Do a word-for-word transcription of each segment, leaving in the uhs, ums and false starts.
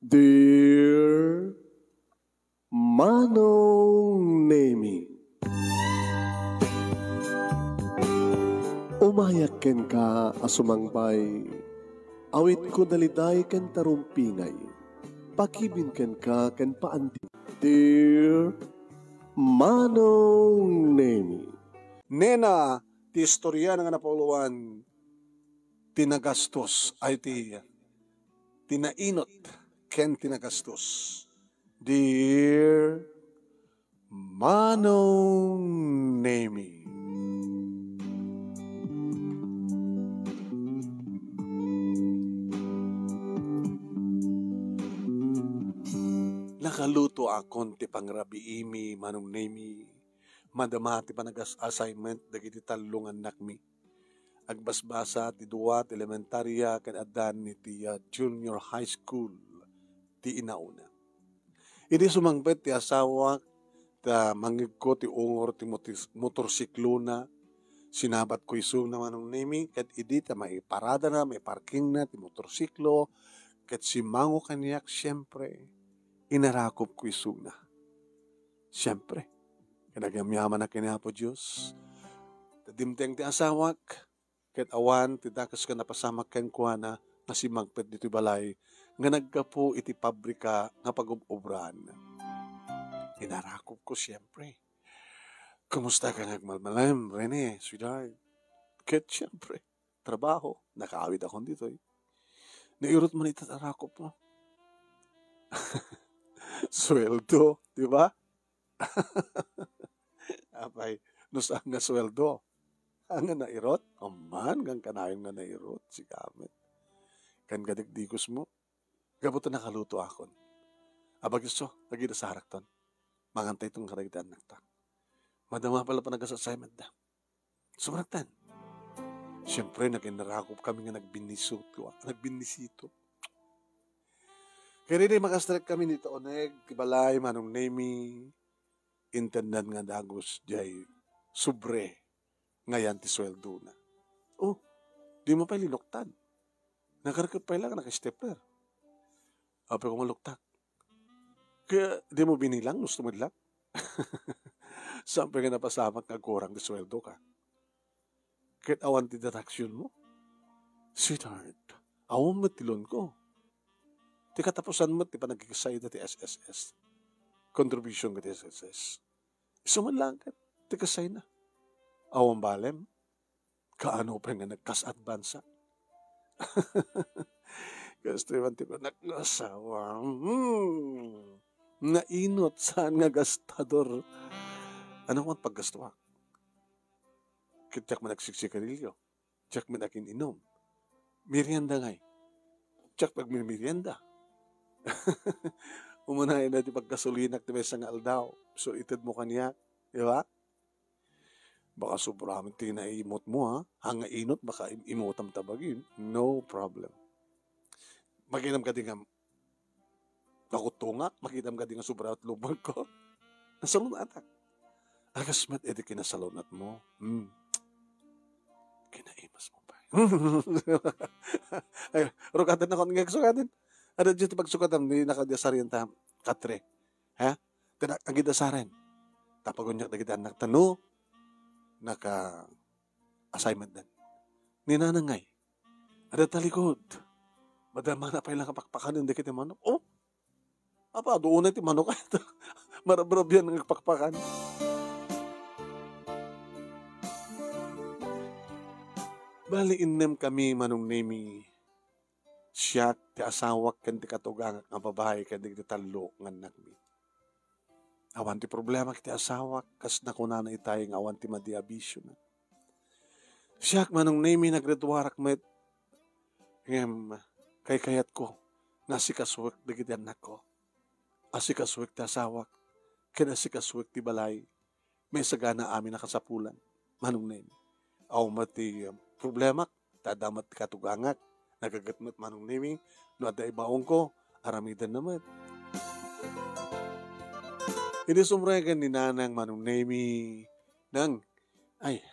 Dear Manong Nemi, umayak kenka a sumangbay, awitko daliday ken tarumpingay, pakibin kenka ken paanding. Dear Manong Nemi. Nena, ti istorya nga napauluan, ti nagastos, ay ti, ti nainot ken ti nagastos. Dear Manong Nemi. Nakalutoakon ti pangrabiimi, Manong Nemi. Madama ti panagas-, assignment dagiti tallo nga annakmi. Agbasbasa ti dua ti elementaria ken addan iti, ah, junior high school ti inauna. Idi sumangpet ti asawak, ta mangngegko ti ungor ti motis-, motorsiklona, sinabatko isuna, Manong Nemi, ket idi ta maiparadana, maiparkingna ti motorsiklo, ket simmango kaniak, siempre, inarakopko isuna. Siempre, ket agyamyamanak ken Apo Dios. Ta dimteng ti asawak, ket awan ti dakes nga napasamak kenkuana nga simmangpet ditoy balay nga naggapu iti pabrika nga pagub-obraan. Inarakopko, siempre. Kumusta ka nga agmalmalem, Rene, sweetheart? Ket siempre, trabaho, nakaawidakon ditoy. Nairut man ita ti arakopmo. Sueldo, di ba? Apay, no saan nga sueldo? Haan nga nairut? Amman, ngem kanayon nga nairut, sika met. Ken kadikdikosmo, gapu ta nakalutoakon. Abagiso, agidasarakton. Mangantayton kadagiti annakta. Madama pay la panagas-assignment da. Sumrektan. Siyempre, nagin-, narakop kami nga nagbinnisito, nagbinnisito. Kaya rin, makastrekami dita uneg ti balay, Manong Nemi, intended nga dagus jay sobre nga yan ti sueldona. Oh, dimo pay linuktan. Nakarkep pay lang, naka-stapler. Apay ko maluktak. Kaya dimo binilang, gusto mo lang? Saan pay nga napasamak nga agkurang ti sueldoka? Ket awan ti deduction mo? Sweetheart, awan met ti loan ko. Ti katapusan met ti panagkikasayda ti S S S. Contribution ka ti S S S. Isu man lang ket ti kasayna. Awan balem. Kaano pay nga nagkas-advance? Kastoy man ti kunak nga asawa. Hmm. Nainot, saan nga gastador. Ano man paggastuak? Ket diak man agsiksigarilyo. Diak man agin-inom. Merienda ngay. Diak pagmimerienda. Umuna ina ti pagkasulinak ti maysa nga aldaw. So, itedmo kaniak. Di ba? Baka sobra man ti naimutmo, ha? Haan nga inot, baka im-, imutam ta bagin. No problem. Makitam kadi nga nakutungak, makitam kadi nga sobra ti lubongko. Nasalunatak. Akas met iti kinasalunatmo. Hmm. Kinaimas mo pa. Ay, rukaten na kon nga sukaten. Ada dyan ti pagsukatam, di nakadya sarian ta, katre. Ha? Kada, agidasaren. Tapaguniak dagiti annak ta no, naka-assignment den. Ni nanang ngay, ada talikod. Madamana pay lang a pakpakanen dagiti manok. Oh, apa, adu unay ti manok. Marabrabian nga pakpakan. Bali, innem kami, Manong Nemi. Siak, ti asawak, ken ti katugangak nga babai, ken dagiti tallo nga annakmi. Awan ti problema iti asawak, kas nakunana itay nga awan ti madi a bisiona. Siak, Manong Nemi, nagriduarak met, ngem kaykayatko nga asikasuek dagiti annakko. Asikasuek ti asawak, ken asikasuek ti balay. Maisagana amin a kasapulan, Manong Nemi. Awan met ti, um, problemak, ta adda met ti katugangak. Nagaget met, Manong Nemi, no adda ibaonko, aramidenna met. Idi sumregen ni Nanang, Manong Nemi, "Nang, ay,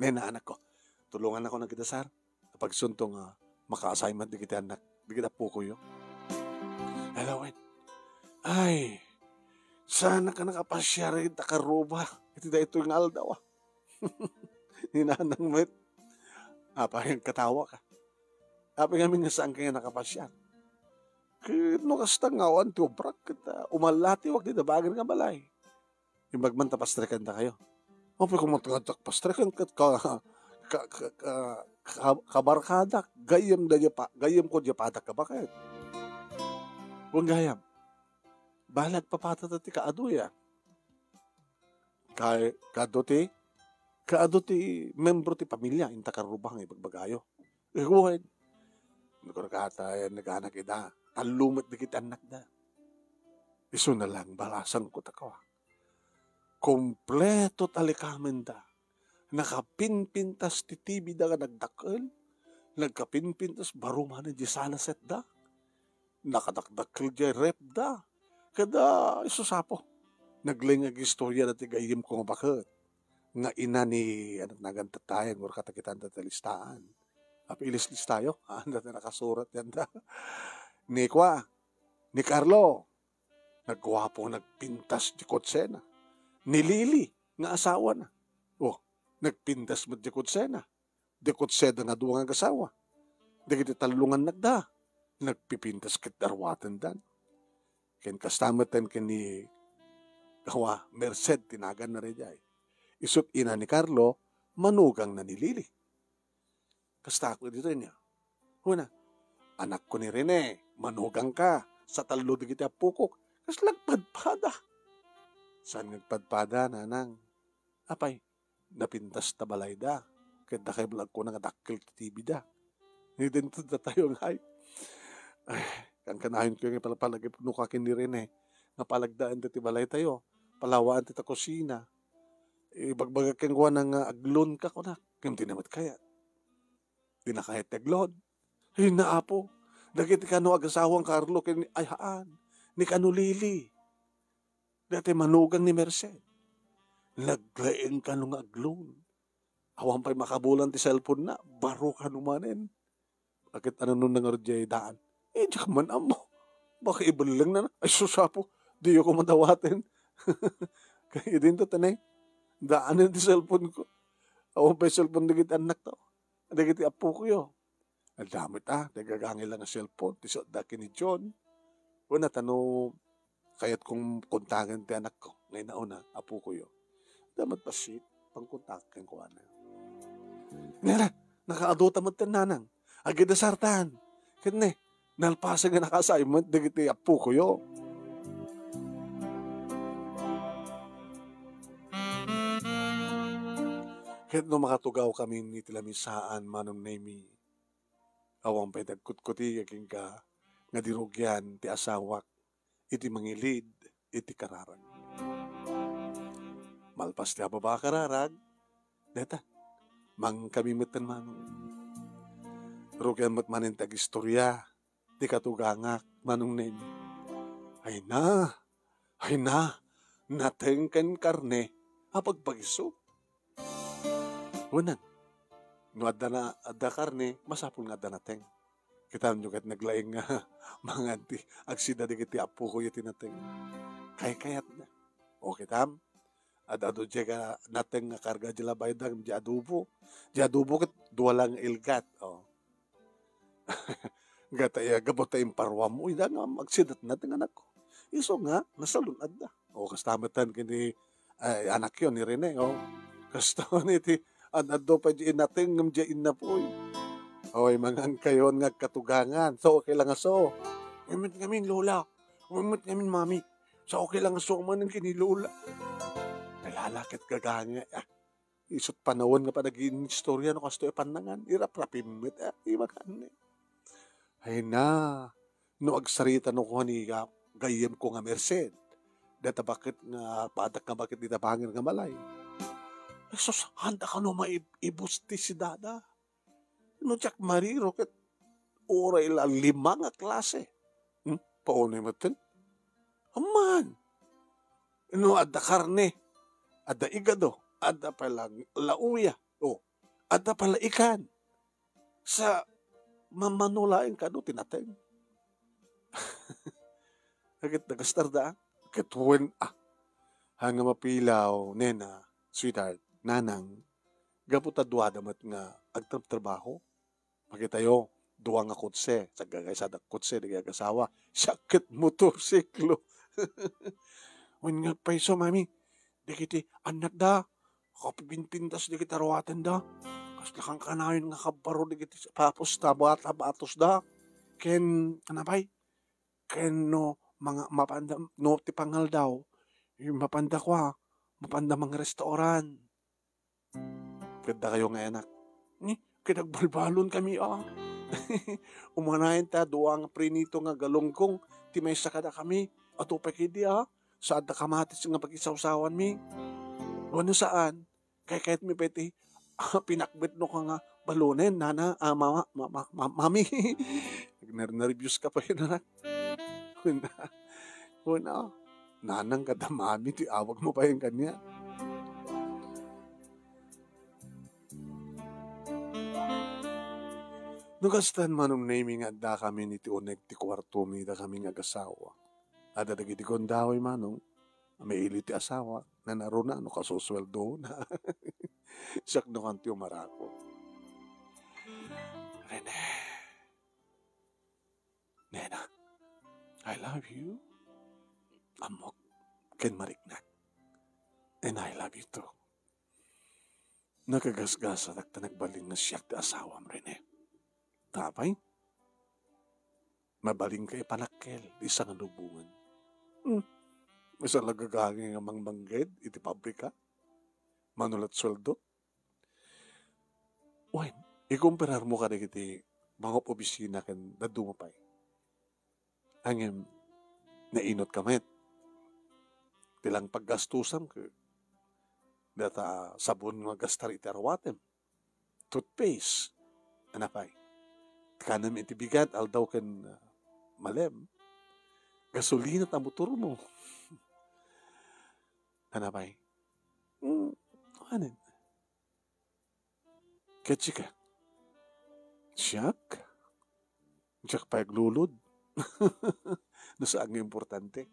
nena, anakko, tulongannakon agidasar. Pagsunto nga maka-assignment dagiti annak, dagiti appokoyo." Lawen. Ay, saan ka nakapasiar ita karuba iti daytoy nga aldaw, a? Ni Nanang met. Apay, katawa ka. Apay ngamin nga saan ka nga nakapasiar? Ket no kasta nga awan ti obrak, ket, ah, umallatiwak dita bangir nga balay. Imbag man ta pastrekendakayo. Apay, kung matngadtak pastreken ket ka, ka, ka, ka, ka, kabarkadak, gayyem da diay pa, gayyem ko diay padak ka baket. Wen gayam, balag papatata ti kaaduya. Kay, kaadu ti, kaadu ti membro ti pamilia, inta karruba nga ibagbagayo. Wen, nagurgata, naganak ida, tallo met dagiti annakda. Isuna lang, balasanko ta kua. Kompleto ta likamenda. Nakapinpintas ti T V da nga nagdakkel. Nagkapinpintas baro manen di sala setda. Nakadakdakkel di ref da. Kada isusapo. Naglaing nga istorya dati gayyem ko nga baket. Nga ina ni, ano, nagan tatay, nga urkata kitan dati listaan. Api ilislistayo. Ah, dati nakasurat yan da. Ni kwa, ni Carlo. Nagguapo, nagpintas di kotsena. Ni Lily, nga asawana. Oh, nagpintas met di kotsena. Di kotseda nga dua nga agasawa. Dagiti tallo nga annakda, nagpipintas ket daruatendan. Ken kasta met ken ni, awa, Merced ti naganna daydiay. Isut' ina ni Carlo, manugangna ni Lily. Kasta ko ditoy niya. Huna, anakko ni Rene, manugangka, sa tallo dagiti appokok. Kasla agpadpada. Saan nga agpadpada, nanang? Apay, napintas ta balayda. Ket dakay met la agkuna nga dakkel ti T V da. Ni dinto datayo ngay. Ay, kankanayon ko nga palpalagip no kakin ni Rene. Nga palagdaan ti balaytayo. Palawaan ti ta kusina. Ibagbagak kenkuana nga aglon ka kunak. Ngem di na met kayat. Di na kayat ti aglon. Ay, na, apo. Dagiti kano agasawang Carlo ken ni, ay, haan. Ni kano Lily. Dati manugang ni Merced. Naglaeng kano nga aglon. Awan pay makabulan ti cellphone na. Baro kano manen. Aket ano nun nangarud jay daan? Eh, diak man ammo. Baka ibelleng na na. Ay, sus, apo. Diyo ko madawaten. Kaya dinto, tanay. Daanen ti cellphone ko. Awan pay cellphone dagiti annak to. Dagiti appo ko yo. Adda met, ah, nagagangay lang nga cellphone. Ti suot da ken ni John. Una, tano, kayat kong kontaken ti anakko. Ngay nauna, appo ko yo. Damat pasit, pangkontak kenkuana. Nera, nakaadu ta met ten nanang. Agidasartan. Ket ne, nalpasen nga naka-assignment dagiti appo ko yo. Ket no makatugaw kami iti lamisaan, Manong Nemi, awan pay dagkutkuti kenka nga di rugian ti asawak iti mangilid iti kararag. Malpas ti ababa a kararag, deta, mangkami met ten, Manong. Rugian met manen ti agistorya ti katugangak, Manong Nemi. Ay na, ay na, nateng ken karne a pagpagiso. Wenno, no adda na, adda karne, masapul nga adda nateng. Kitam nyo ket naglaing nga mangan ti agsida dagiti appo ko iti nateng. Kaykayatna. O kitam, ad-adu diay nga nateng nga karga di labayda, di adobo. Di adobo ket dua lang nga ilgat. O. Gata iya, gapu ta imparuam, uy, da nga agsidat nateng anakko. Isu nga, nasalun adda. O, kasta met ten ken ni, ay, anakyo ni Rene, o. Kasta ni ti, ad-adu pay di nateng ngem di innapuy. Oy, mangan kayon nga agkatugangan. So, okay lang nga so. Uy, met ngamin, Lola. Uy, met ngamin, Mami. So, okay lang nga so, manen ken ni Lola. Nalalaket gaganga, ah. Isut' panawen nga panaginistorya no kastoy a pannangan. Iraprapim met, ah, imakan ni. Ay na, no agsarita no kuan ni ga-, gayyem ko nga Merced. Data baket nga, padak nga baket dita bangir nga balay. Ay, sus, handa kano maib-, ibus ti sidada. No diak mariro ket uray la lima nga klase. Hmm? Paunay met ten? Amman. No adda karne, adda igado, adda pay la lauya, o, adda pay la ikan. Sa mamano laeng kano ti nateng. Ket nagastarda, ah. Ket wen, ah. Haan nga mapilaw, nena, sweetheart, nanang, gapu ta duada met nga agtrabtrabaho. Makitayo, dua nga kotse, sagagaysadak kotse, dagiti agasawa. Siak ket motorsiklo. Wen nga payso, mami, dagiti annakda, kapipinpintas dagiti aruatenda. Kasla kankanayon nga kabbaro dagiti sapapos ta, bata, batos da. Ken, ano pay? Ken no, manga-, mapanda, no, ti pangaldaw, eh, mapanda kua, mapanda mangrestaurant. Ket dakayo nga anak, ni, ket agbalbalonkami, a. Umanayen ta dua nga prinito nga galunggong ti maysa kadakami. Adu pay ketdi, a. Saanda kamatis nga pagisawsawanmi. Wenno saan, kaykayatmi pay ti, a, pinakbetnoka nga balonen, nana, a, mama, mama, ma-, mami. Ner-, nerbios ka pay, anak. Kuna, kuna, nanang kada mami ti awagmo pay kaniak. No kastan, Manong Nemy, nga addakami iti uneg ti kuartomi, dakami nga agasawa. Adda dagiti gundaway, Manong, a maili ti asawa, nanaruna no kasusueldona. Siak no kanti umarako. Rene. Nena, I love you. Ammok ken mariknak. And I love you too. Nakagasgasatak ta nagbalin nga siak ti asawam, Rene. Apay? Mabalinka ipanakkel ti sangalubongan. Hmm. Masalagagangay nga mangmangged iti pabrika? Manulat sueldo? Wen, ikumperarmo kadagiti mangop-obisina ken dadduma pay. Ngem, nainot ka met. Ti lang paggastusam ket data sabon nga gastar iti aruatem. Toothpaste. Ania pay? Kanem iti bigat, aldaw ken, ah, malem. Gasolina ta motormo. Ania pay? Hmm, anen? Ket sika? Siak? Diak pay aglulod. No saan nga importante.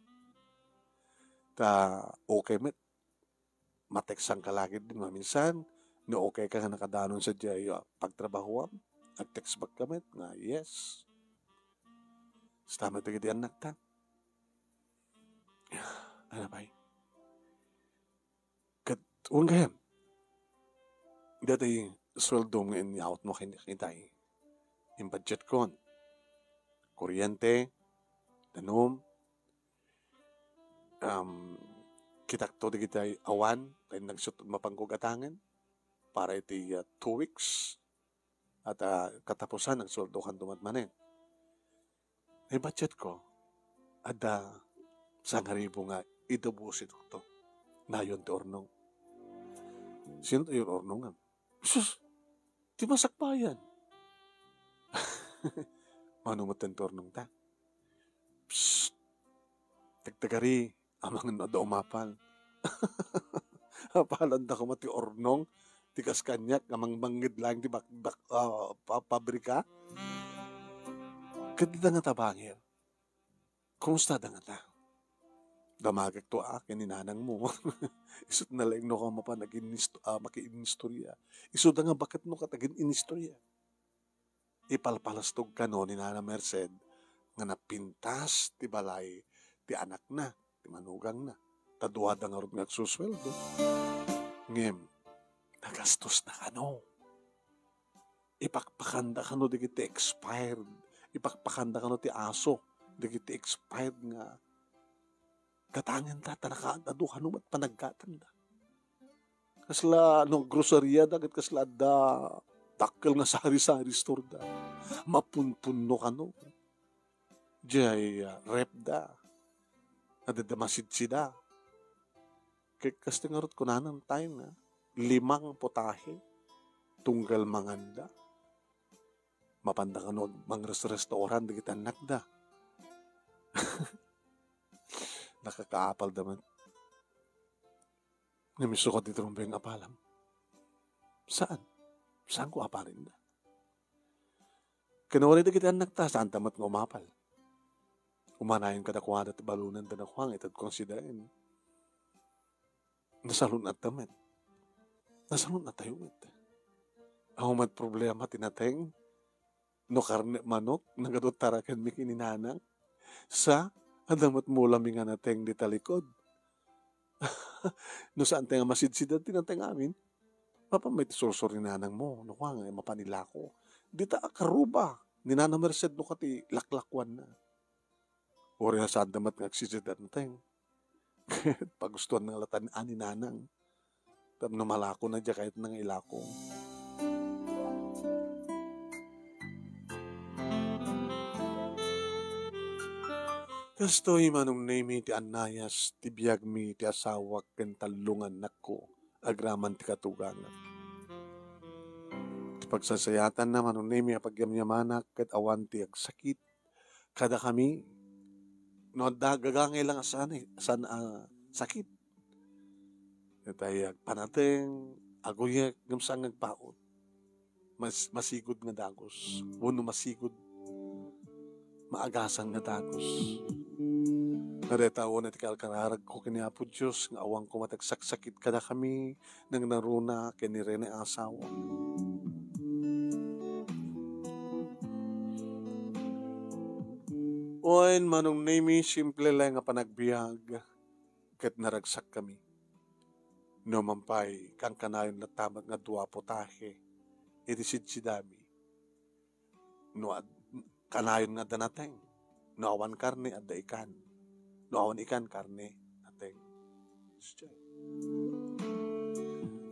Ta okay met. Matekstan ka la ketdi maminsan. No okay ka nga nakadanon sadiay, ah, pagtrabahoam, agtext back ka met nga, yes. Kasta met dagiti annakta. Ania pay? Ket wen gayam, daytoy sueldom nga inyawatmo kaniak itay, imbudgetkon. Kuryente, danum, um, kitakto dagiti awan, ta innagsut mapanko gatangen para iti, ah, two weeks. At, ah, katapusan, nagsueldokanto met manen. Naibudgetko, adda sangaribu nga idebositokto. Nayon ti urnong. Sino ti urnongam? Sus! Ti masakbayan. Mano met ti urnongta? Psst! Tagtagari, amangan no adda umapal. Apalanda koma ti urnong, ti kas kaniak nga mangmangged laeng ti bak-, bak-, ah, pa-, pabrika. Ket dita ngata bangir, kumusta da ngata? Damagekto a ken ni nanangmo. Isut' na laeng no koma pan agin-, ah, makiinistorya. Isuda nga baket no ket agin-inistorya. Ipalpalastog kano ni Nana Merced nga napintas ti balay ti anakna, ti manugangna. Ta duada ngarud nga agsusueldo. Ngem, nagastos na kano. Ipakpakanda kano dagiti expired. Ipakpakanda kano ti aso dagiti expired nga gatangenda, ta nakaad-adu kano met panaggatangda. Kasla, no, groceria da, ket kasla adda dakkel nga sari-sari store da. Mapunpunno kano. Jay, ah, ref da. Adda da masidsida. Ket kasta ngarud kunana tayo nga, limang putahe, tunggal manganda. Mapanda kano mangres-restaurant dagiti annakda. Nakakaapal da met. Ngem isu kadi ti rumbeng apalam. Saan? Saanko apalinda? Ken uray dagiti annakta, saanta met nga umapal. Umanayon kadakuada ti balonanda, nakuang, itedko sidaen. Nasalun-atta met. Nasalun-attayo met. Awan met problema ti nateng. No karne manok, nagadu tarakenmi ken ni nanang. Sa, adda met mulami nga nateng dita likod. No saan ti nga masidsidan ti nateng amin, mapan met ti sursor ni nanangmo, no kua nga mapan ilako. Dita a karuba, ni Nana Merced no kua ti laklakuanna. Uray no saan da met nga agsidsidan nateng. Pagustuan na nga latan ani nanang. Tapno malako na dia kayat na nga ilako. Kastoy, Manong Nemi, ti annayas ti biagmi ti asawak ken tallo nga annakko agraman ti katugangak. Ti pagsasayaatanna, Manong Nemi, a pagyamyamanak ket awan ti agsakit kadakami, no adda gagangay lang a saan, saan a sakit. Itay agpanateng, aguyek, ngem saan nga agpaut. Mas-, masigud nga dagus. Wenno masigud, maagasan nga dagus. Nga dayta awan iti kalkararagko ken ni Apo Dios, nga awan koma ti agsaksakit kadakami, nangngaruna ken ni Rene a asawa. Wen, Manong Nemi, simple lang nga panagbiag ket naragsakkami. No man pay, kankanayon latta met nga dua putahe iti sidsidami. No ad-, kanayon nga adda nateng. No awan karne, adda ikan. No awan ikan, karne, nateng.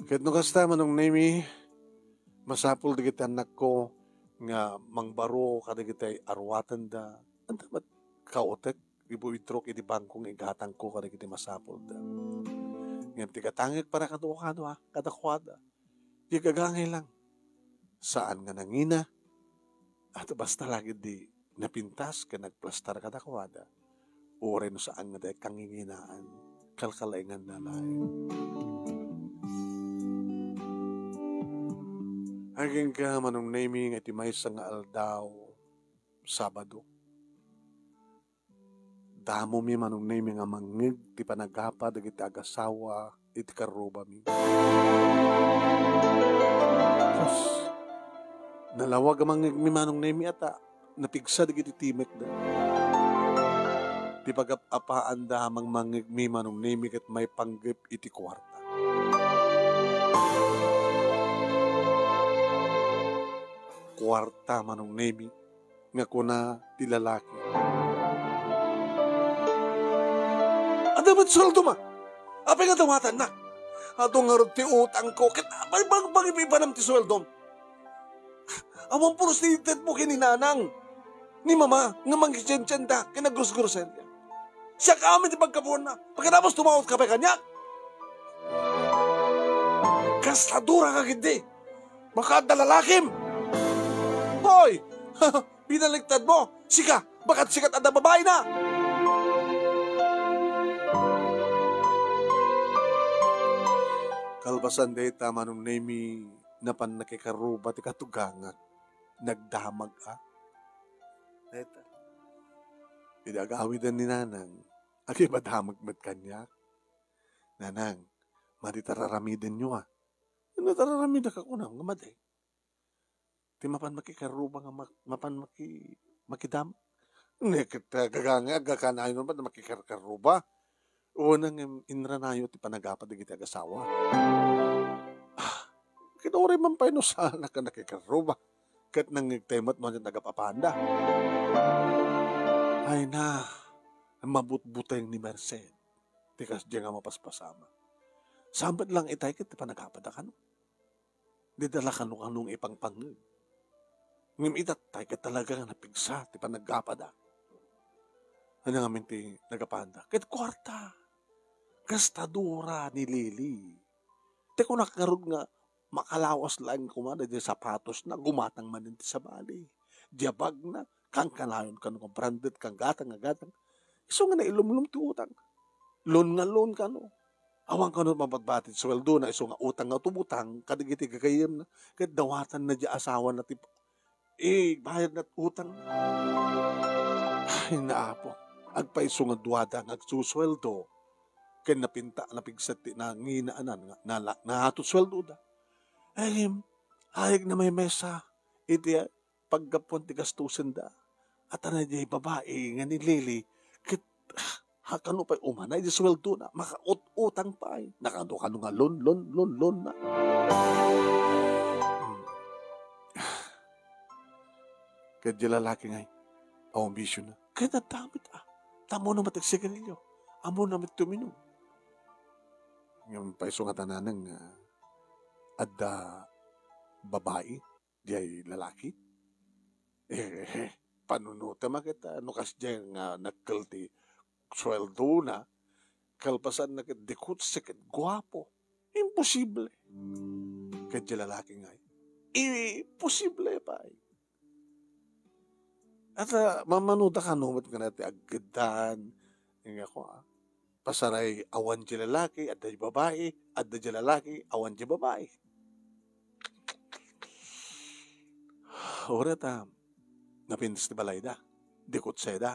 Ket no kasta, Manong Nemi, masapul dagiti annakko nga mangbaro kadagiti aruatenda. Anta met kautek, ibu-, itrok iti bangko nga igatangko kadagiti masapulda. Ngem ti gatangek para kadua-kadua, kadakuada, ti gagangay lang. Saan nga nangina, at basta lagid di napintas ken nagplastar kadakuada, uray no saan nga dayag kanginginaan, kalkalainganna laeng. Agingga, Manong Nemi, nga iti maysa nga aldaw, Sabado, damomi, Manong Nemi, nga mangngeg ti panagapa dagiti agasawa iti karrubami. Sus, nalawag a mangngegmi, Manong Nemi, ata napigsa dagiti timekda. Ti pagap-apaanda a mangngegmi, Manong Nemi, ket maipanggep iti kuarta. Kuarta, Manong Nemi, nga kuna ti lalaki. Adda met sueldom a? Apay nga dawatanna? Adu ngarud ti utangko, ket apay bang, bang ipanam ti sueldom? Awan pulos ti itedmo ken ni nanang, ni mama, nga mangitientia ken agrusgroseria. Siak amin ti pagkapuanna. Pagkatapos, tumaotka pay kaniak. Kasta dura ka, gidi. Baka adda lalakim. Hoy! Binaliktad mo. Sika, bakat sikat adda babaina. Kalpasan dayta, Manong Nemi, napan nakikarruba ti katugangak. Nagdamag a. Dayta. Idi agawiden ni Nanang, agipadamag met kaniak. Nanang, madi ta raramidenyo a. Ano ta raramidak a kunam nga madi? Ti mapan makikarruba nga ma-, mapan maki-, makidam-, ne, ket, ah, gagangay, agkanayon met makikarkarruba. Una nga inranayo ti panagapa dagiti agasawa. Ah, ket uray man pay no saan a nakikarruba. Ket nangngegtay met no ania ti nagap-apaanda. Ay na, mabutbuteng ni Merced. Ti kasdiay nga mapaspasama. Sampet lang itay ket ti panagapada kano. Dida la kano-kano nga ipangpangngeg. Ngem itattay ket talaga nga napigsa ti panagapada. Ania ngamin ti nagapanda? Ket kuarta. Gastadora ni Lily. Ti kunak ngarud nga makalawas laeng koma daydi sapatosna, gumatang manen ti sabali. Diay bagna, kankanayon kano nga branded, kanggatang nga gatang. Isu nga nailumlom ti utang. Loan nga loan kano. Awan kano mabagbatid sueldona, isu nga utang nga utubutang kadagiti gagayyemna. Ket dawatanna diay asawana ti ibayadna ti utang. Ay, naapo. Agpayso nga duada nga agsusueldo, ken napinta, napigset ti nanginaanan nga nala-, naatut sueldoda. Ngem, ayag na maymaysa iti paggapuan ti gastosenda. At anay diay babai nga ni Lily, ket, ha, kano pay umana iti sueldona, makaut-utang pay. Nakano-kano nga loan, loan, loan, loan na. Hmm. Ket di lalaki ngay, awan bisio na. Ket adda met, ah, ta ammona met agsigarilio. Ammona met tuminom. Ngem payso nga tananeng nga adda babai, diay lalaki? Eh, panunotem a ket, ah, no kasdiay nga nakkel ti sueldona, kalpasanna ket dikutse ket guapo. Imposible. Ket diay lalaki ngay, imposible pay. At, ah, mamano da kano met nga ti aggeddaan, nga ko, ah, pasaray awan diay lalaki, adda diay babai, adda diay lalaki, awan diay babai. Uray ta, napintas ti balayda, dikutseda.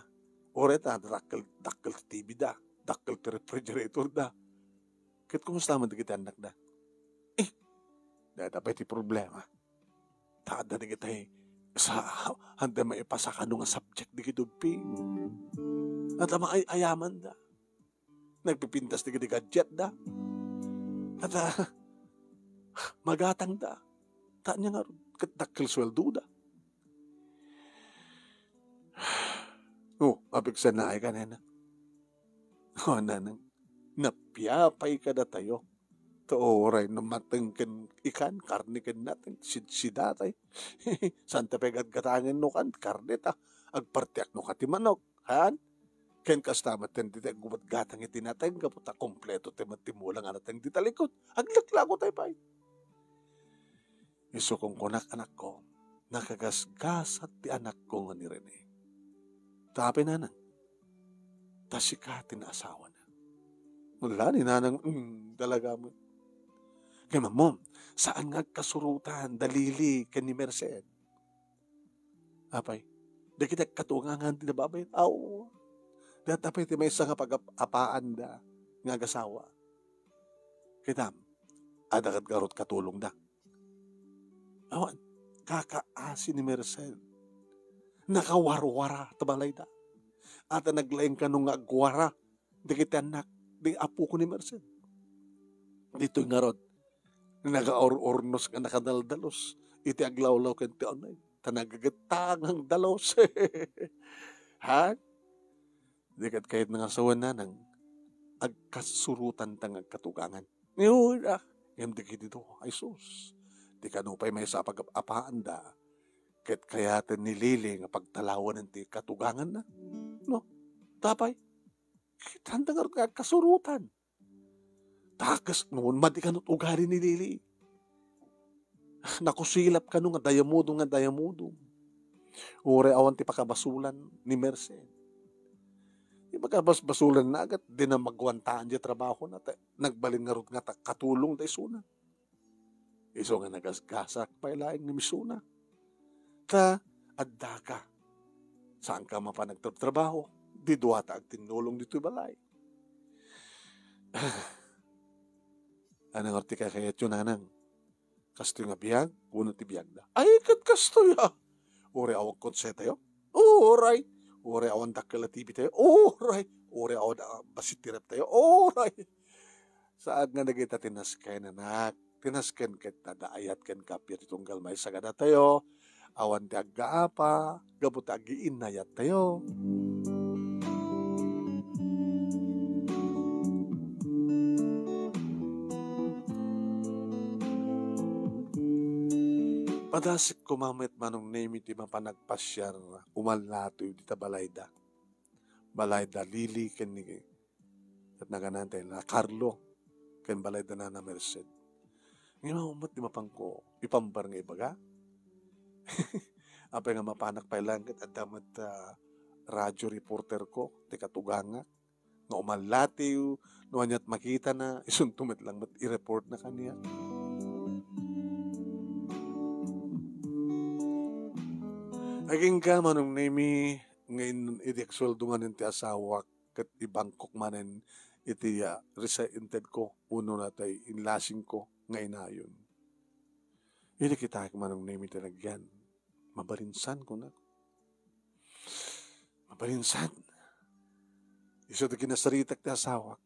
Uray ta, dakkel, dakkel ti T V da, dakkel ti refrigerator da. Ket kumusta man dagiti annakda? Eh, dayta pay ti problema. Ta adda dagiti sa, anda maipasa kano nga subject dagiti ubbing. Adda maay-ayamanda. Nagpipintas dagiti gadgetda. Adda magatangda. Ta ania ngarud, ket dakkel sueldoda. Oh, apigsannaay ka, nena. Oh, nanang, napiapay kadatayo. Ta uray no mateng ken ikan, karne ken nateng, sidsidatay. Saan ta pay gatgatangen no kan, karne ta. Agpartiak no ka ti manok, han? Ken kasta met ti aggugatgatang iti nateng, gapu ta kompleto ti met ti mula nga nateng ti talikod. Aglaklako tay pay. Isu kunkunak, anakko, nakagasgasat ti anakko nga ni Rene. Ta apay, nanang? Ta sika ti naasawana. Wala ni nanang, mm, talaga mo. Kay mamom, saan nga agkasurotan, da Lily, ken ni Merced? Apay, dagiti agkatugangan ti nababay? Aw, dayta pay ti maysa nga pagap-apaanda nga agasawa. Kitam, adda ket ngarud katulongda. Awan, kakaasi ni Merced. Nakawarwara ta balayda. At naglaing kano nga agwara dagiti annak, di apoko ni Merced. Ditoy ngarud, nagaur-urnos nga nakadaldalos iti aglawlaw ken ti uneg. Ta nagagettang nga dalos. Ha? Di ket kayatna nga sawen, nanang, agkasurotanta nga agkatugangan. Ngem dagiti dua, ay sus, di kano pay maysa a pagap-apaanda, ket kayaten ni Lily nga pagtalawanen ti katuganganna. No? Tapay, kitanta ngarud nga agkasurotan. Takes, no, madi kano ti ugali ni Lily. Nakusilap kano nga dayamudom nga dayamudom. Uray awan ti pakabasolan ni Merced. Ti pakabasbasolanna ket, dina maguantaan diay trabahona, ta nagbalin ngarud nga ta katulongda isuna. Isu nga nagasgasak pay laeng nga misuna. Ta, addaka. Saanka mapan agtrabtrabaho. Di duata agtinnulong ditoy balay. Ania ngarud ti kakayatyo, nanang? Kastoy nga biag, wenno ti biagda? Ay, ket kastoy, a. Uray awan kotse tayo? Uray. Uray awan dakkel a T V tayo? Uray. Uray awan, ah, bassit ti ref tayo? Uray. Saan nga dagita ti nasken, anak. Ti nasken ket adda ayat ken kappia ti tunggal maysa kadatayo. Awan ti aggaapa, gapu ta agiinnayattayo. Padasik koma met, Manong Nemi, ti mapan agpasiar, umallatoy dita balayda. Balayda Lily ken ni Ket naganantay na Carlo ken balayda Nana Merced. Ngem awan met ti mapanko ipambar nga ibaga. Apay nga mapanak pay laeng ket adda met, ah, radyo reporter ko, ti katugangak, nga umallatiw, no aniat makitana, isunto met lang met i-report na kaniak. Agingga, Manong Nemi, nga in-, idi agsueldo manen ti asawak, ket ibangkok manen iti, ah, resigned ko, wenno natay inlasingko nga inayon. Idi kitaek, Manong Nemi, ti nagyan, mabalinsan, kunak. Mabalinsan. Isu ti kinasaritak ti asawak.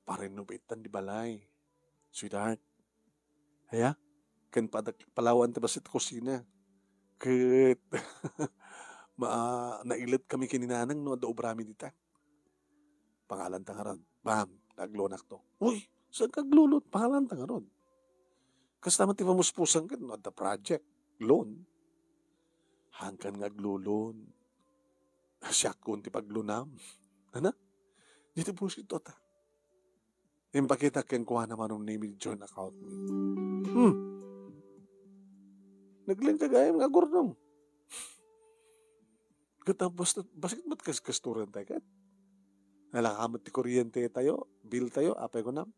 Parenovatean ti balay. Sweetheart. Aya? Ken padak-, palawan ti bassit kusina. Ket ma-, nailet kami ken ni nanang no adda obrami dita. Pangalanta ngarud. Bam, aglonakto. Uy, saan ka aglulon? Pangalanta ngarud. Kasta met ti pamuspusan ket no adda project, loan. Haankan nga aglulon. Siakon ti paglunam. Ana? Dita busit to ta. Impakita kenkuana, Manong Nemi, joint account mi. Hmm. Naglengka gayam nga agurnong. Ket basta, basket met kas-, kastoran tayo ket. Nalaka met ti kuryente tayo, bill tayo, apay kunam.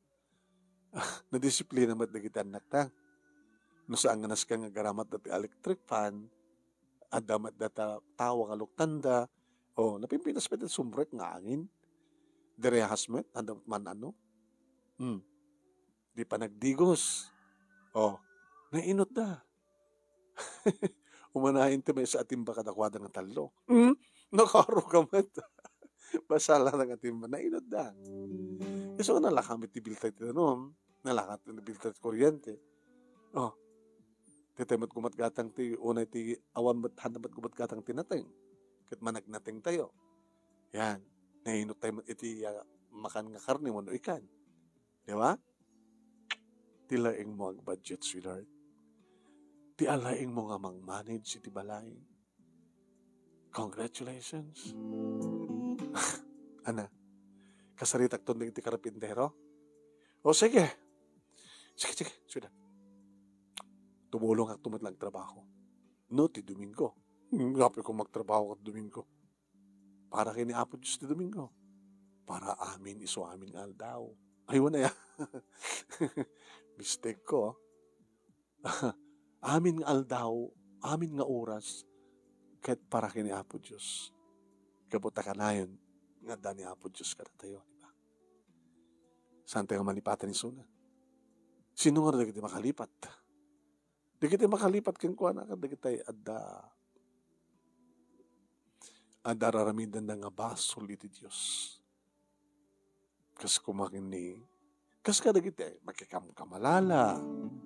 Nadisiplina met dagiti annakta. No saan nga nasken nga agaramat dati electric fan, adda met data tawa nga luktanda. O, napimpinas met ti sumrek nga angin. Direhas met, adda met man ano. Hmm. Di pa nagdigos. O, nainot da. Umanayen ti maysa a timba kadakuada nga tallo. Hmm? Nakaro ka met. Basala na nga timba. Nainot da. Isu nga nalaka met ti bilta ti danum. Nalaka ti bilta ti kuryente. O. Ti tayo met gumatgatang ti, unay ti awan met, handa met gumatgatang ti nateng. Ket managnateng tayo. Yan. Nainot tayo met iti, ah, makan nga karne wenno ikan. Di ba? Ti laeng mo agbudget, sweetheart. Ti alaeng mo nga mang-manage iti balay. Congratulations. Ana, kasaritakton dagiti karpintero? O, sige. Sige, sige, suda. Tumulongakto met lang trabaho. No, ti Domingo. Hmm, apay ko magtrabaho ket Domingo. Para ken ni Apo Dios ti Domingo. Para amin isu amin nga aldaw. Ay, wala ya. Mistake ko. Amin nga aldaw, amin nga oras, ket para ken ni Apo Dios. Gapu ta kanayon nga adda ni Apo Dios kadatayo, di ba? Saan tayo malipatan isuna? Sino nga dagiti makalipat? Dagiti makalipat kenkuana, kadagiti adda, adda raramidenda nga basol iti Dios. Kas kumakin ni, kas kadagiti makikamkamalala,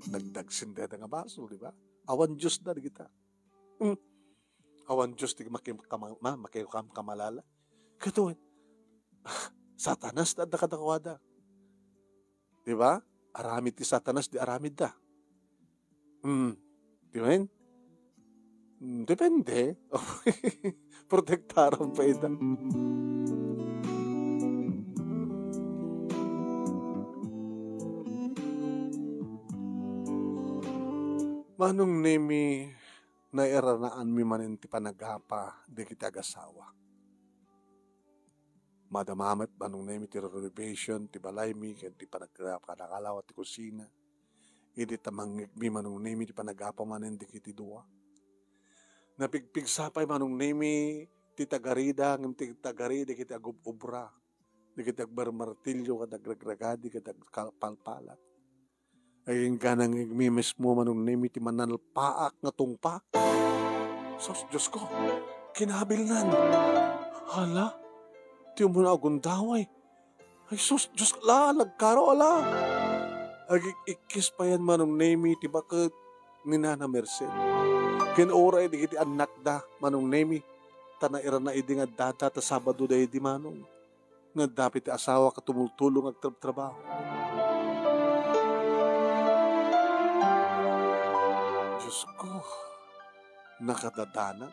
nagdagsindeda nga basol, di ba? Awan Dios da dagita. Hmm. Awan Dios ti makikam-, ma-, makikamkamalala. Kaduan, Satanas da adda kadakuada. Di ba? Aramid ti Satanas, di aramid da. Hmm. Di ba? Hmm, depende. Protektaran pa ita. Manong Nemi, nairanaanmi manen ti panagapa dagiti agasawa. Madama met, Manong Nemi, ti renovation ti balaymi ken ti panag-, panagalawa ti kusina. Idi ta mangngegmi, Manong Nemi, ti panagapa manen dagiti dua. Napigpigsa pay, Manong Nemi, ti tagarida, ngem ti tagarida dagiti agub-ubra, dagiti agmarmartillo, ket agragragadi, ket agpalpalat. Ay, inggana nga igmi mismo, Manong Nemi, ti manalpaak nga tungpa. Sus, Dios ko, kinabilnan. Hala, ti umuna agundaway. Ay, sus, Dios, ala, nagkaro, ala. Agik-ikkis payen, Manong Nemi, ti baket ni Nana Merced. Ken uray dagiti annakda, Manong Nemi, ta nairana idi nga addada, ta Sabado daydi, Manong. Nga adda pay ti asawa ket tumultulo nga agtrabtrabaho. Dios ko, nakadadanag.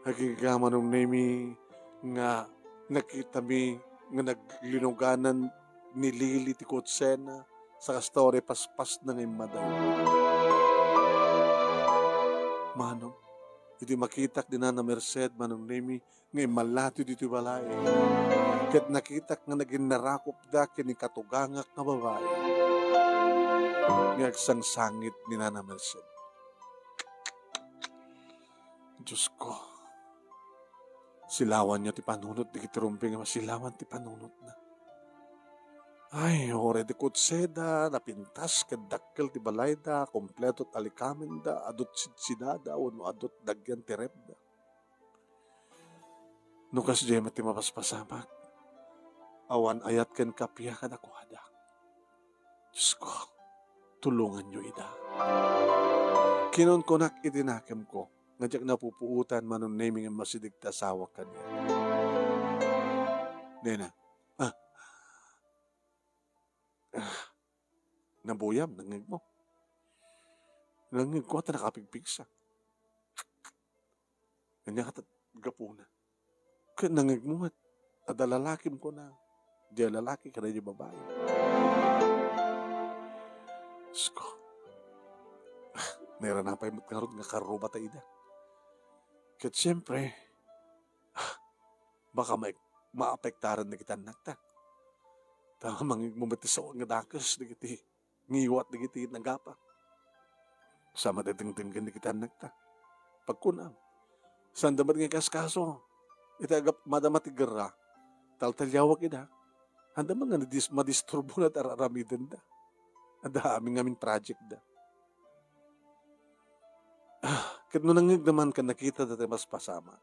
Agingga, Manong Nemi, nga nakitami nga naglinuganan ni Lily ti kotsena, sa kasta uray paspasna nga immadayo. Manong, idi makitak ni Nana Merced, Manong Nemi, nga immalatiw ditoy balay. Ket nakitak nga naginnarakopda ken ni katugangak nga babai nga agsangsangit ni Nana Merced. Dios ko, Silawanyo ti panunot dagiti rumbeng a masilawan ti panunotna. Ay, uray di kutseda, napintas ket dakkel ti balayda, kompleto ti alikamenda, adu ti sidsidada, wenno adu ti dagian ti refda. No kasdiay met ti mapaspasamak, awan ayat ken kappia kadakuada. Diosko, tulonganyo ida. Kinunkunak iti nakemko, nga diak napupuotan mano naming a masideg ti asawak kaniak. Nena, ah, ah, nabuyam, nangngegmo. Nangngegko ta nakapigpigsa. Ania ket gapuna. Ket nangngegmo met, adda lalakim kuna. Diay lalaki kadagiti babai. Diosko. Nairana pay met ngarud nga karrubata ida. Ket siempre, baka maek-, maapektaran dagiti annakta. Ta mangngegmo met ti sao nga dakes dagiti ngiwat dagiti nagapa. Sa madadengdenggen dagiti annakta. Pagkunam. Sanda met nga ikaskaso. Iti agap-, madama ti gerra. Taltaliawak ida. Sanda met nga nadis-, madisturbona ti ar-aramidenda. Adda amin ngamin project da. Ah, ket no nangngegda man ken nakitada ti mapaspasamak,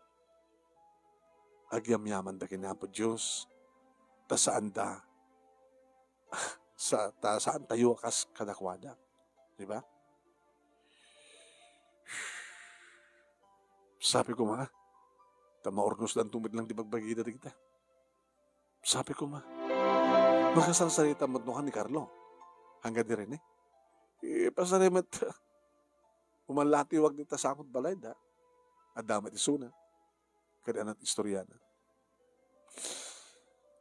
agyamyamanda ken Apo Dios, ta saanda, sa, ta saantayo a kas kadakuada. Di ba? Sabi ko, ma, ta maurnosdan tumid lang di bagbagida dagita. Sabi ko, ma, makasarsarita met no ni Carlo. Hanggang dire ni. Ipasari met. Umalatiwag dita sangot balay da. Adda met isuna. Kadi anat istoriana.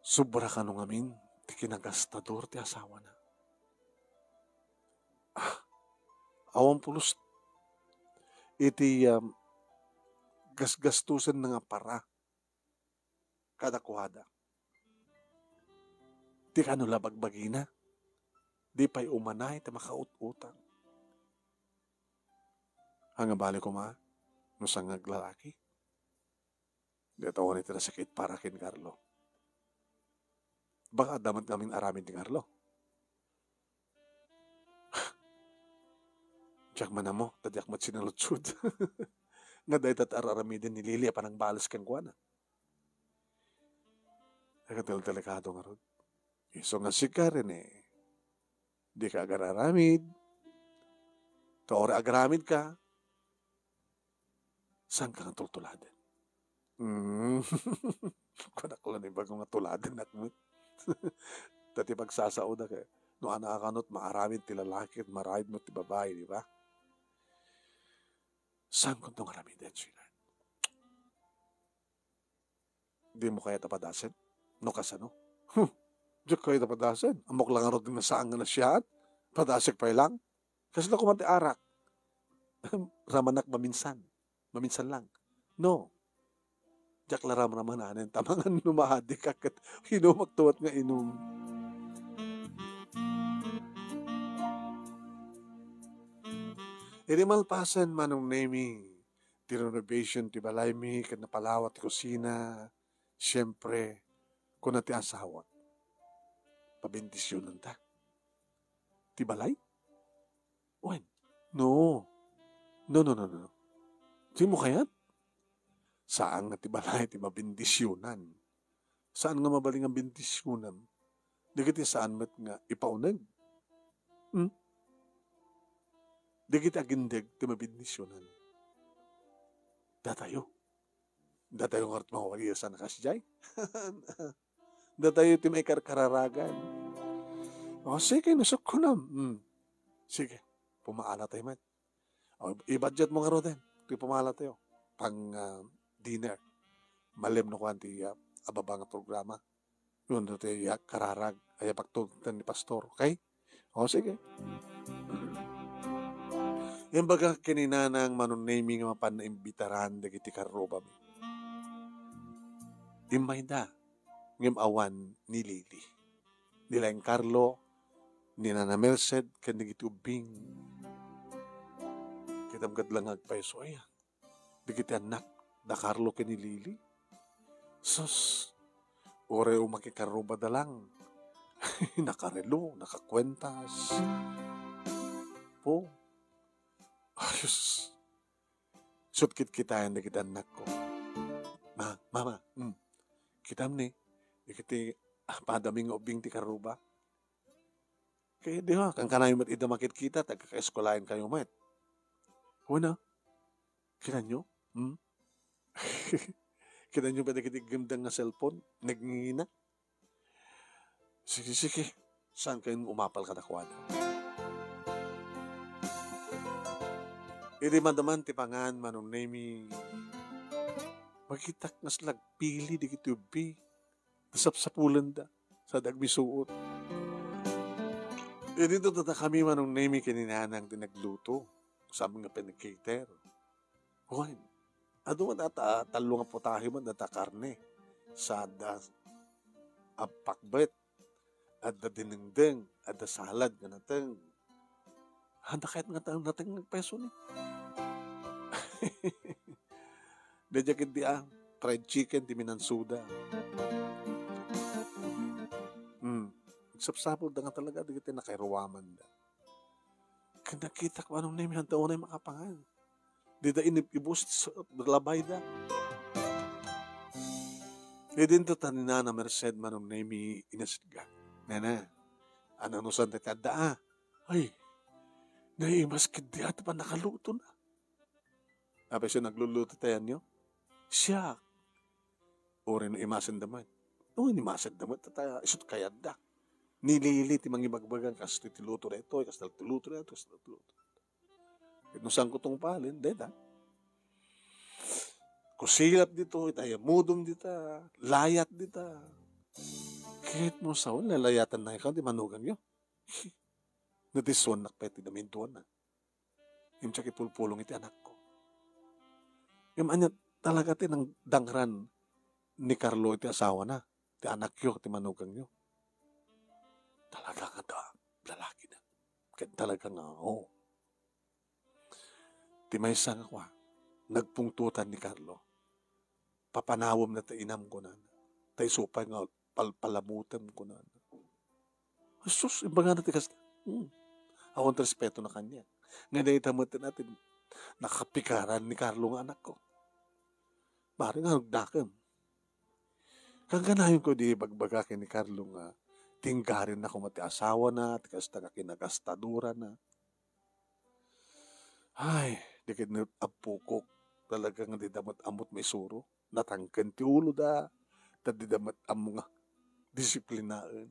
Sobra kano ngamin ti kinagastador ti asawana. Ah, awan pulos iti, um, gasgastusen nga para kadakuada. Ti kano la bagbagina, di pay umanay ti makaut-utang. Ania bali koma, no saan nga aglalaki, di atawan iti nasakit para ken Carlo. Baka adda met ngamin aramid ni Carlo. Diak man ammo, ta diak met sinaludsod. Nga dayta ti ar-aramiden ni Lily a panangbales kenkuana. Agdaldelikado ngarud. Isu nga sika, Rene, dika agar-aramid. Ta uray agar-aramidka, saanka nga tultuladen. Mm. Kunak la ni bago nga tuladenak met. Ta ti pagsasaoda kay, no ania a kanot maaramid ti lalaki, maaramid met ti babai, di ba? Saan kunto nga aramiden, sweetheart? Dimo kayat a padasen? No kasano? Huh, diak kayat a padasen. Ammok la ngarud nga saan nga nasiaat. Padasek pay lang. Kasla koma ti arak. Ramanak maminsan. Maminsan lang. No. Diak la ramramananen. Tamangan no maadika ket inumak tuwat nga inum. Idi malpasen, Manong Nemi, ti renovation ti balaymi ket napalawa ti kusina, siempre, kuna ti asawak, pabendisionanta. Ti balay? Wen, no. No, no, no, no. Dimo kayat? Saan nga ti balay ti mabendisionan. Saan nga mabalin nga bendisionan? Dagiti saan met nga ipauneg. Hmm? Dagiti agindeg ti mabendisionan. Datayo. Datayo ngarud mawalisan a kasdiay. Datayo ti maikarkararagan. O, sige, no sukkunam. Hmm. Sige, pumaala tayo met. O, i-budget mo ngaruden. Ti pumaala tayo. Pang, ah, dinner. Malem no kuan ti, ah, ababa nga programa. Yun, ti, ah, kararag. Ay, pagtultan ni pastor. Okay? O, sige. Imbagak ken ni Nanang Manong Nemi nga mapan naimbitaran dagiti karrubami. Immayda, ngem awan ni Lily. Ni Laeng Carlo, ni Nana Merced, ken dagiti ubbing. Kitam ket la nga agpayso aya. Dagiti annak da Carlo ken ni Lily. Sus, uray umakikarrubada lang. Nakarelo, nakakuentas. Po. Ayos. Sut kitkitaen dagiti annakko. Ma, mama, hmm. Kitam ni, dagiti, ah, padami nga ubbing ti karruba. Kaya di ba, kankanayo met ida makitkita, ti agkakaeskulaen kayo met. Wen a, kitanyo? Hmm? Kitanyo pay dagiti gimdang nga cellphone? Nagngingina? Sige, sige. Saan kayo umapal kadakuada? Idi madaman ti pangan, Manong Nemi, makitak nga nagpili dagiti ubbi. Nasapsapulenda. Sa dagmisuot. Idi dayta kami, Manong Nemi, ken ni Nanang ti nagluto. Saan nga pinag-cater. Wen, adu man dayta tallo nga putahe man dayta karne. Sa adda a pakbet, adda dinengdeng, adda salad nga nateng. Handa kayat nga nateng, nateng peso ni. Daydiay ketdi a, fried chicken, ti minansuda. Hmm. Nagsapsapulda nga talaga, dagiti nakairuamanda. Ken nakitak, Manong Nemi, handa unay makapangan. Dida inib-ibus ti su-, labayda. Idi dayta ni Nana Merced, Manong Nemi, inasitga. Nana, ananusan ti adda a? Ay, naimas ketdi a ti pannakalutona. Apay siya nagluluto tayanyo? Siak. Uray no imasenda met. No, imasenda met, ta isut kayatda. Ni Lili ti mangibagbaga, kastoy ti luto daytoy, kastoy ti luto daytoy, kastoy ti luto. Ket no saan ko tungpalen, dayta. Kusilap ditoy, itay a mudom dita, layat dita. Ket mo sa, lalayatan na ikaw, ti manugangyo. Nadissuannak pay ti namintuan na. Intiak ipulpulong iti anakko. Ngem ania talaga ti nangdangran ni Carlo iti asawana, ti anakyo, ti manugangyo? Talaga nga da, lalaki na. Ket talaga nga, oo. Ti maysa nga kua, nagpungtotan ni Carlo. Papanawem na ta inam, kunana. Ta isu pay nga palpalamutem, kunana. Jesus, imbagana ti kasta. Hmm. Awan ti respeto na kaniak. Nga dayta met natin, nakapikaran ni Carlo nga anakko. Mari nga rugdakem. Kankanayon ko di bagbaga ken ni Carlo nga tinggarin na koma ti asawana, ti kasta nga kinagastadora na. Ay, di ket ni ampokok. Talaga nga dida met ammot maisuro. Natangken ti uloda. Ta dida met ammo nga disiplinaen.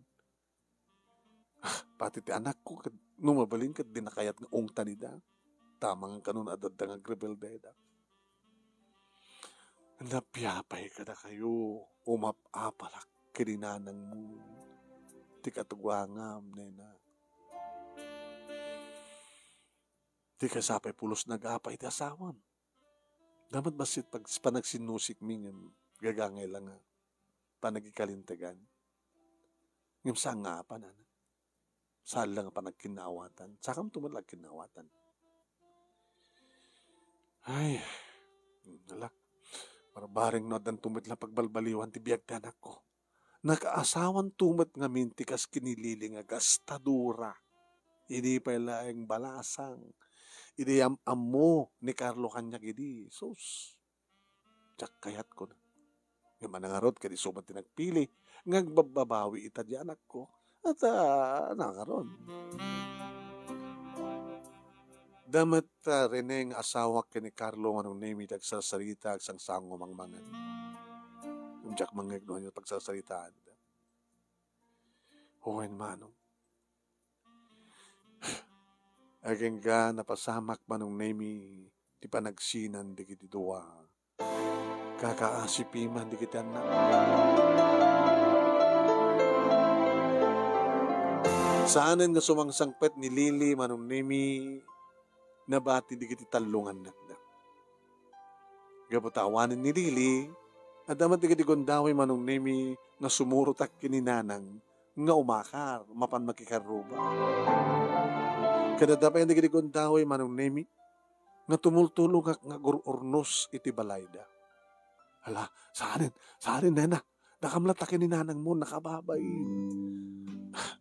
Ah, pati ti anakko, ket no mabalin, ket di nakayat nga ungtan ida. Tama nga kanon adda nga agrebelde ida. Napiapay kadakayo, umap-apalak ken ni nanangmo. Ti katugangam, nena. Ti kasapay pulos nagapa iti asawam. Damat bassit pag-, panagsinnusikmi ngem gagangay la nga panagikalintegan. Ngem saan nga apan, ana? Saan la nga panagkinnaawatan? Sakamto met la agkinnaawatan. Ay, ala. Barbareng no addanto met la pagbalbaliwan ti biag ti anakko. Nakaasawanto met ngamin ti kas ken ni Lili nga gastadora. Idi pay laeng balasang. Idi am-ammo ni Carlo kaniak idi. Sus. Diak kayat, kuna. Ngem nangarud ket isu met ti nagpili nga agbabbabawi ita di anakko. At, ah, nangarud. Damet, ah, Rene nga asawak ken ni Carlo, Manong Nemi, ti agsarsarita, agsangsango, mangmangan. Diak mangngeg no ania pagsarsaritaanda. Wen, Manong. Agingga napasamak, Manong Nemi, ti panagsinan dagiti dua. Kakaasipi man dagiti annak. Saanen nga sumangsangpet ni Lili, Manong Nemi, nabati dagiti tallo nga annakda. Gapu ta awanen ni Lili, adda met dagiti gundaway, Manong Nemi, nga sumurotak ken ni Nanang nga umakar, mapan makikarruba. Ket adda pay dagiti gundaway, Manong Nemi, nga tumultulongak nga agur-urnos iti balayda. Hala, saanen, saanen, nena. Dakam latta ken ni nanangmo, nakababain.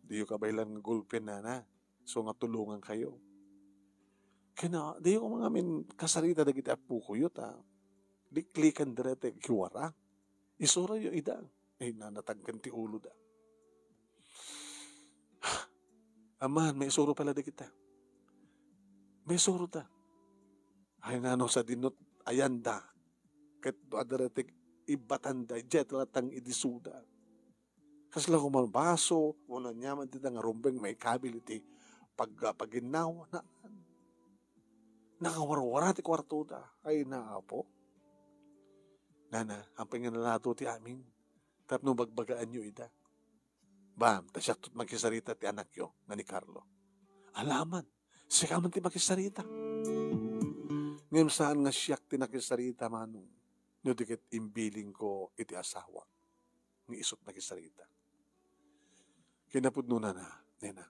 Diyo kabaelan nga gulpen, nana. So nga tulongankayo. Ken, ah, diyo koma ngamin kasarita dagiti appokoyo ta liklikan dira ti agkiwara. Isurayo ida. Ay, nanatagkan ti uloda. Amman, maisuro pala dagita. Maisuro ta. Ay, nano sa dinot ayanda. Ket adda ti ibbatanda, idiay ta latta nga idisuda. Kasla koma baso, wenno aniaman dita nga rumbeng maikabil iti pag-, paginnawa. Na, nakawarwara ti kuartoda. Ay, naapo. Nana, hampay nga nalato ti amin. Tapno bagbagaanyo ida. Bam, ta siakto ti makisarita ti anakyo nga ni Carlo. Alaman, siak man ti makisarita. Ngem saan nga siak ti nakisarita, Manong, no di ket imbilingko iti asawa nga isut nakisarita. Kinapudno, nana, nena.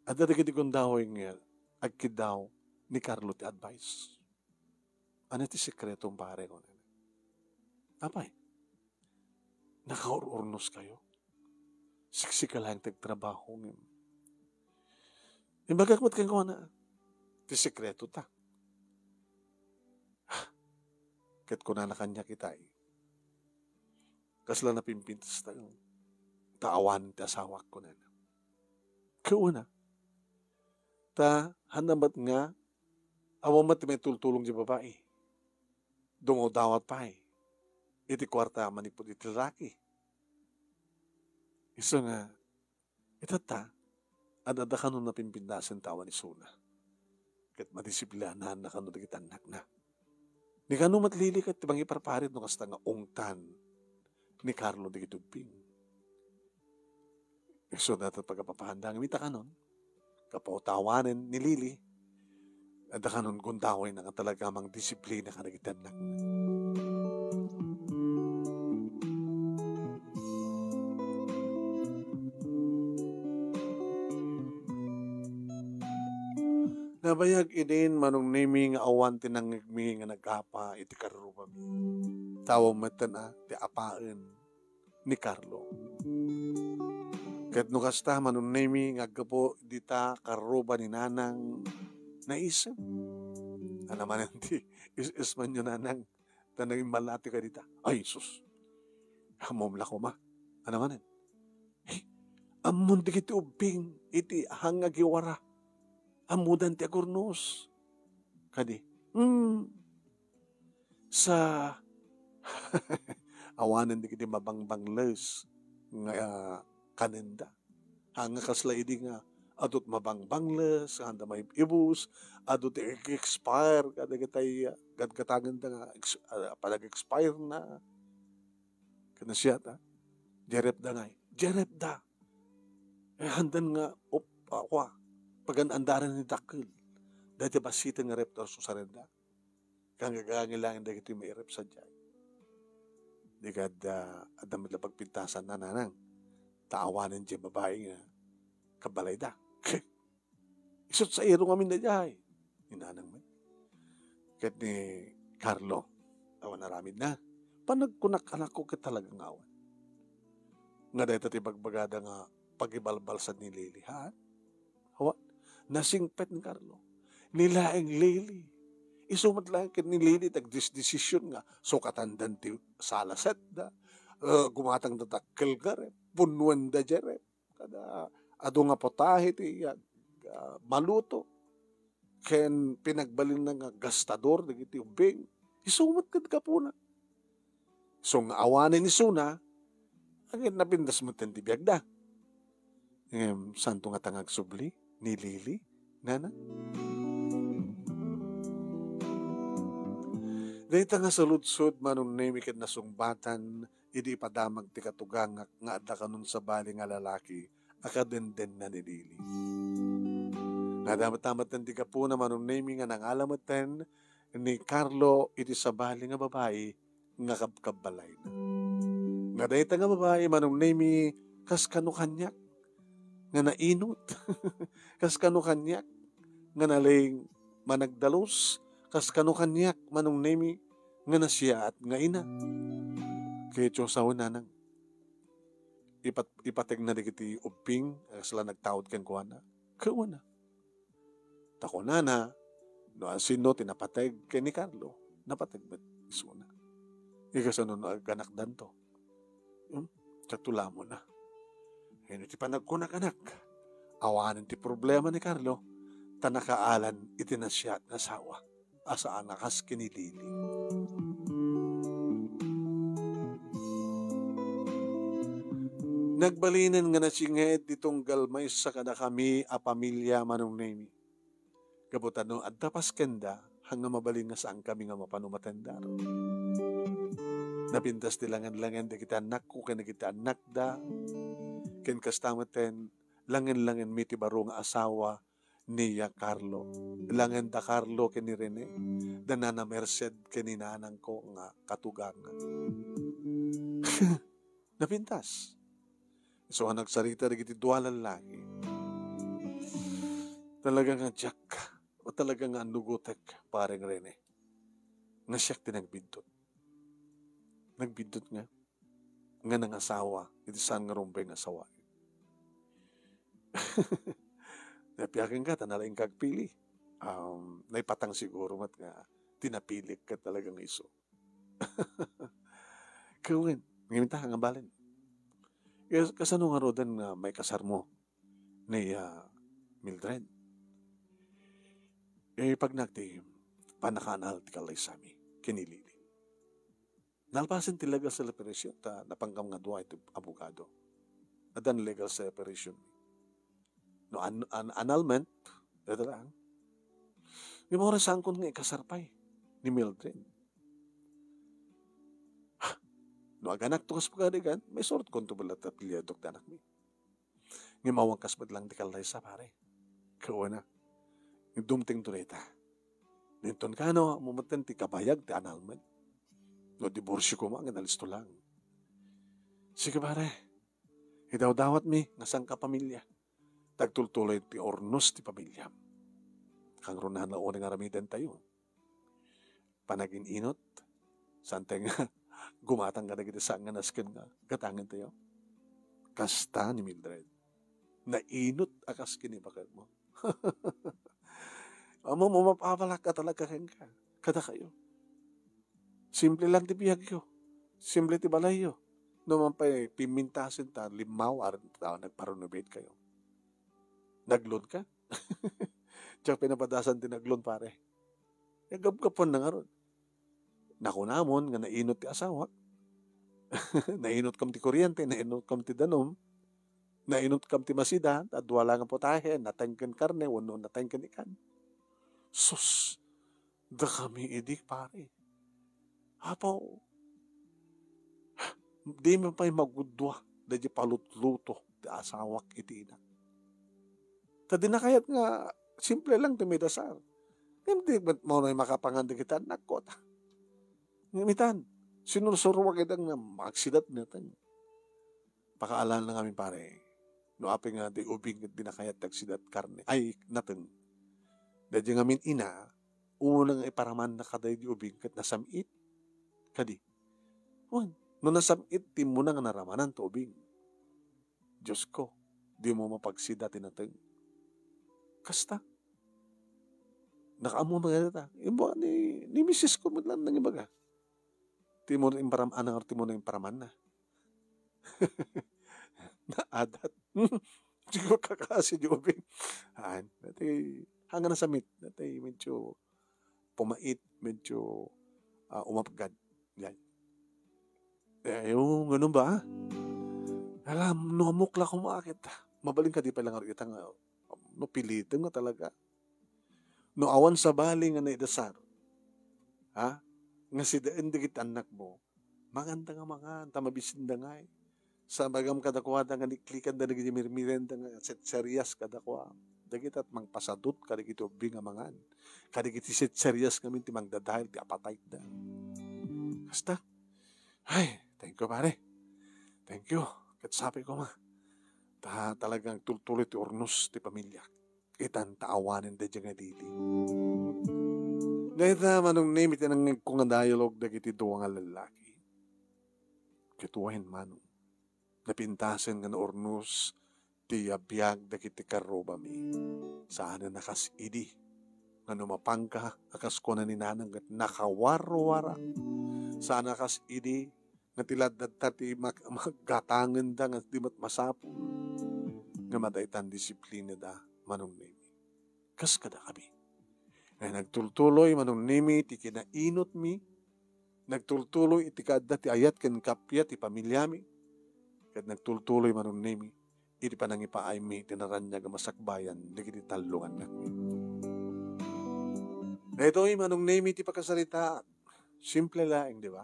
Adda dagiti gundaway nga agkiddaw ni Carlo ti advice. Ania ti sekretom, pare, kunana. Apay, nakaur-urnoskayo. Siksika laeng ti agtrabaho, ngem imbagak met kenkuana ti sekreto ta. Ket kunana kaniak itay, kasla napimpintas ta, ta awan ti asawak, kunana. Kauna, ta, haanna met nga awan met ti maitultulong ti babai. Dumawdawat pay iti kuarta manipud iti lalaki. Isu nga, itatta, ad-adda kano napimpintasen ta awan isuna. Ket madisiplinaanna kano dagiti annakna. Ni kano met Lily ket ti mangiparparit no kasta nga ungtan ni Carlo dagiti ubbing. Isu dayta pagapapanda nga mitakanon. Kapautawanen ni Lily, adda kanon gundawayna nga talaga mangdisiplina kadagiti annakna. Nabayag idin, Manong Nemi, nga awan ti nangngegmi nga nagapa iti karrubami. Tawen metten a ti apaen ni Carlo. Ket no kasta, Manong Nemi, nga aggapu dita karruba ni Nanang, naisem. Ania manen ti is-ismanyo, Nanang, ta nangimmalati kadita? Ay, sus. Ammom la koma. Ania manen? Hey, ammon dagiti ubbing iti hang nga giwara. Ammodan ti agurnos. Kadi, hmm, sa awanen dagiti mabangbangles nga, ah, kanenda. Haan nga kasla idi nga adu ti mabangbangles, haanda maib-ibus, adu ti expire kadagitay, ah, gatgatangenda nga ex-, ah, panag-expire na. Ken siak, ah, diay ref da ngay. Diay ref da. Eh, haandan nga, op, ah, kua, pagan-andaren ni dakkel. Dayta bassit nga ref ti usarenda. Kangagangil laeng dagitoy mairep sadiay. Di ka adda, adda met la pagpintasanna, Nanang. Ta awanen diay babai nga kabalayda. Isut sa iro ngamin daydiay. Ni Nanang met. Ket ni Carlo, awan aramidna. Panagkunak, anakko, ket talaga nga awan. Nga dayta ti bagbagada nga pagibalbalsad ni Lily, ha? Awan. Nasingpet ni Carlo. Ni laeng Lily. Isu met laeng ken ni Lily ti agdesdesisyon nga sukatandan ti sala setda. Eh, gumatangda dakkel nga ref, punnoenda diay ref. Kada adu nga putahe ti, ah, ah, maluto. Ken pinagbalinna nga gastador dagiti ubbing. Isu met ket gapuna. Isu nga awanen isuna, agin napintas metten ti biagda. Ngem, saanto ngata nga agsubli ni Lily, Nana? Dayta nga saludsod, Manong Nemi, ket nasungbatan idi ipadamag ti katugangak nga adda kanon sabali nga lalaki a kadendennana ni Lily. Nga adda met ti gapuna, Manong Nemi, nga nangala metten ni Carlo iti sabali nga babai nga kabkabbalayna. Nga dayta nga babai, Manong Nemi, kas kano kaniak nga nainut. Kas kano kaniak nga naleng managdalus, Kas kano kaniak, Manong Nemi, nga nasiaat nga ina. Ket Dios, awan nanang. Ipat-, ipategna dagiti ubbing a kasla nagtaud kenkuana. Ket awan. Ta kunana, no asino ti napateg ken ni Carlo, napateg met isuna. Ikasano no aganakdanto? Hmm? Kato lamon na. Ken iti panagkunak, anak, awanen ti problema ni Carlo, ta nakaalan iti nasiaat nga asawa a saan a kas ken ni Lily. Nagbalinen nga nasinged ti tunggal maysa kadakami a pamilia, Manong Nemi. Gapu ta no adda paskenda, nga mabalin nga saankami nga mapano matendar. Napintas ti langen-langen dagiti annakko ken dagiti annakda, ken kasta metten langen-langenmi ti baro nga asawa ni ya Carlo. Langenda Carlo ken ni Rene, da Nana Merced ken ni nanangko nga katugang. Napintas. Isu a nagsarita dagiti dua a lallaki. Talaga nga diak, o talaga nga annugotek, pareng Rene, nga siak ti nagbiddut. Nagbiddut nga, nga nangasawa iti saan nga rumbeng nga asawa. Napiaken ka, ta nalaing ka agpili. Um, naipatang siguro met nga tinapilik ka talaga nga isu. Kawen, ngamin ta, nga balen. Kas-, kasano nga ruden nga maikasarmo ni, ah, Mildred? Eh, pagnak ti pannakaanal ti kallaysami ken ni Lily. Nalpasen ti legal separation, ta napangkam nga dua iti abogado. Addan legal separation. No an-, an-, annulment, dada lang. Di mo saankon nga ikasar pay ni Mildred. No aganakto kas pagarigan, maisurotkon to bala ta apelyido ti anakmi. Ngem awan kas met lang ti kallaysa, pare. Kawana. Ngem dumtengto dayta. Inton kano, ammo metten ti kabayag ti annulment. No diborsio koma, nga nalisto lang. Sige, pare. Idawdawatmi nga sangka pamilya. Tagtultuloy ti urnos ti pamiliam. Kangrunaan la uray nga aramidentayo. Panagin-inot, saan tayo nga gumatang kadagiti saan nga nasken nga gatangentayo. Kasta ni Mildred. Nainot a kas ken ni baketmo. Ammom, mapabalak ka talaga kenka, kadakayo. Simple lang ti biagyo. Simple ti balayyo. No man pay pimmintasen ta limmawa, aron ta nagpa-renovate kayo. Nag-loan ka? Diak pinapadasan ti nag-loan, pare. Gapgapon na ngarud. Nakunamon nga nainot ti asawak. Nainot kam ti kuryente, nainot kam ti danum, nainot kam ti masida, adua la nga putahe, natengken karne, wenno natengken ikan. Sus, dakami idi, pare. Apo, di man pay magudua, daydi palutluto ti asawak iti ina. Ta di nakayat nga simple lang ti midasar. Ngem di met manoy makapangan dagiti annakko ta. Ngem itan, sinursuruak ida nga maksidat nateng. Pakaalan na ngamin, pare. No apay nga di ubing ket di nakayat ti aksidat karne. Ay, nateng. Daydi ngamin ina, una nga iparamanna kadaydi ubing ket nasam-it. Kadi. Wen, no nasam-it ti immuna nga naramanan ti ubing. Diosko, dimo mapagsida ti nateng. Kasta. Nakaammo man kadata. Imbua ni, ni misis ko met lang nangibaga. Ti mo imparam-, ano, ti mo na imparamanna. Naadat. Siguro kakasi di ubing. Han, dati, hanggang nasam-it. Dati, medyo pumait, medyo, ah, umapgad. Yan. Eh, yung ganun ba? Alam, no, amok la kumakit. Mabalin ka di pala nga ita nga, no, pilitin nga talaga. No, awan sabali nga naidasar. Ha? Nga sidaen dagiti annakmo. Manganda nga mangan, ta mabisinda ngay. Sa magam kadakuada nga niklikanda dagiti mirmirenda nga setserias kadakua. Dagita mangpasadut kadagiti ubing nga mangan. Kadagiti setserias ngamin ti mangdadael ti apatayda. Kasta. Ay, thank you, pare. Thank you. Ket sabi ko ma. Ta talagang tultuloy ti urnos ti pamilya. Itan ta awanen daydi nga dili. Dayta, Manong Nemi, ti nangngegko nga dialogue dagiti dua nga lallaki. Ket wen, Manong, napintasen nga naurnos ti biag dagiti karrubami. Saan a kas idi nga no mapangka, a kas kuna ni Nanang, ket nakawarwarak. Saan a kas idi nga ti laddatta ti mag-, maggatangenda nga di met masapul nga madaytan disiplinada, Manong Nemi. Kas kadakami. Nga nagtultuloy, Manong Nemi, ti kinainutmi, nagtultuloy iti kaadda ti ayat ken kappia ti pamiliami, ket nagtultuloy, Manong Nemi, iti panangipaaymi ti naraniag a masakbayan dagiti tallo nga annakmi. Daytoy, Manong Nemi, ti pakasaritaak. Simple laeng, di ba?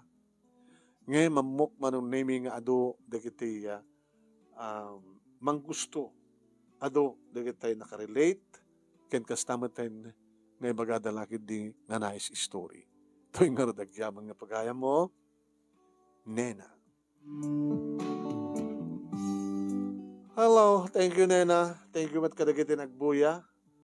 Ngem ammok, Manong Nemi, nga adu dagiti, ah, um, manggusto. Adu dagiti nakarelate, ken kasta met nga ibagada la ketdi nga nice story. Toy ngarud, agyaman nga pagayammo, Nena. Hello, thank you, Nena. Thank you met kadagiti nagbuya.